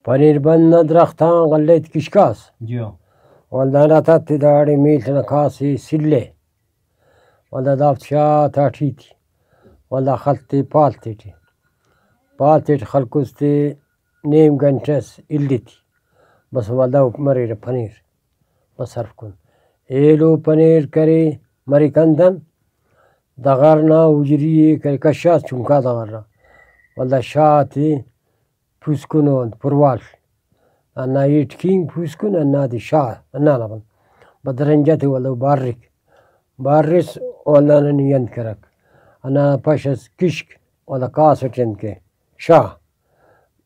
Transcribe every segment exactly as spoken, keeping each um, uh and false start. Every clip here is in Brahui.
پنیر بند نا درخت آن غلہ تے کشکاس۔ جی ہاں۔ ولدا ہرا تا تے داڑے میل تینا کاسے سلہ۔ ولدا دافتے شاہ تا ٹی تے۔ ولدا خل تے پال تیٹی۔ پال تیٹی خلکوس تے نیم گھنٹہ اس الی تے۔ بس ولدا او مریرہ پنیر۔ بس ہرفکن۔ ایلو پنیر کرے مریک اندن۔ دغر نا اجری ءِ کرے کشاس چنکا دغر نا۔ ولدا شاہ تے پوسکنو انت پروال۔ ہندا ہیٹ کینگ پوسکن، ہندا دے شاہ، ہندا نا بند۔ بدرنجہ تے ولدا او بارک۔ بارس ولدا نن ای انت کرک۔ ہندا پش اس کشک، ولدا کاسٹ انت کے شاہ۔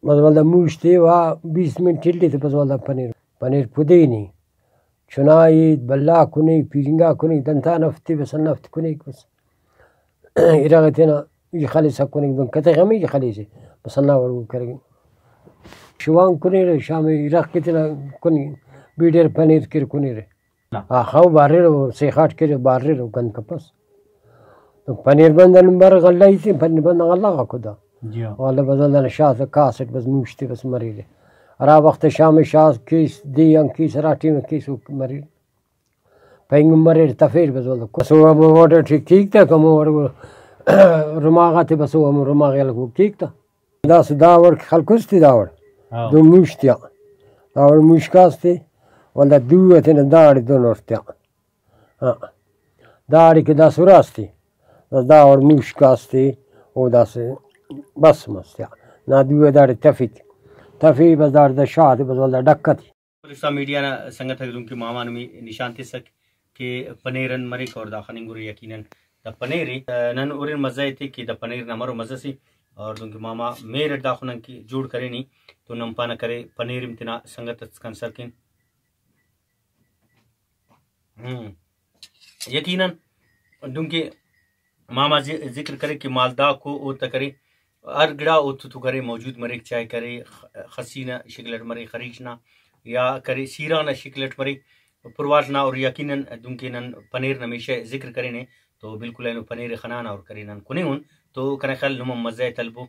بس ولدا موش تے وا بیس منٹ الی تے بس ولدا پنیر، پنیر پدینی۔ چنا ءِ بھلا کنیک، پیرنگا کنیک، دنتان ہفتے بس ہندا ہفتے کنیک بس۔ ارغ تینا ای خلیسہ کننگ دن کتغ ہمے ای خلیسہ۔ بس ہندا وڑ کرے۔ شوان کنیرہ، شام ارغ کہ تینا کن بیڑیر پنیر کر کنیرہ۔ آخو باریرہ، سیخاٹ کیرہ باریرہ، گند کپس۔ تو پنیر بند ہندن بر غلہ ایتے، پنیر بند غلہ غاکو دا۔ جی ہاں۔ غلہ بس ولدا شاہ تا کاسٹ بس موشتے بس مریرہ۔ ہرا وخت شام شاہ کیس، دے آن کیس، ہرا ٹیم کیس او مریرہ۔ پینگن مریر تفیر بس ولدا۔ بس او ہمو وڑ ٹی کیک تا، ہمو وڑ رماغ آتے بس او ہمو رماغ یلہ کیک تا۔ داسہ دا وڑ خلکس تے دا وڑ۔ ہاں۔ دو موش تیا۔ دا وڑ موش کاس تے۔ ولدا دو تینا داڑے دن اور تیا۔ ہاں۔ داڑے کہ داسہ اراس تے۔ دا وڑ موش کاس تے۔ او داسہ بس مس تیا۔ نا دو داڑے تفک۔ تفی بس داڑے دا شاہ تے بس ولدا ڈکہ تے۔ بلوچستان میڈیا نا سنگت آک دنکہ ماما نمے نشان تسک کہ پنیر انت مریک اور دا خننگ ارے یقیناً دا پنیر ءِ۔ نن ہرن مزہ ایتے کہ دا پنیر نا مرو مزہ سے اور دنکہ ماما مہر اٹ داخو نن کہ جوڑ کرینے تو نن پانہ کرے پنیر ہم تینا سنگت اس کن سر کن۔ ہم۔ یقیناً دنکہ ماما ذ-، ذکر کرے کہ مالداکو اوتا کرے، ہر گڑا اوتتو کرے موجود مریک، چائے کرے خ-، خسی نا شکل اٹ مرے، خریش نا یا کرے سیران نا شکل اٹ مرے، پرواٹ نا، اور یقیناً دنکہ نن پنیر نا ہمیشہ ذکر کرینے تو بالکل اینو پنیر خنانا اور کرے نن کنے ان تو کنے خیال نم ہم مزہ ءِ تلبو۔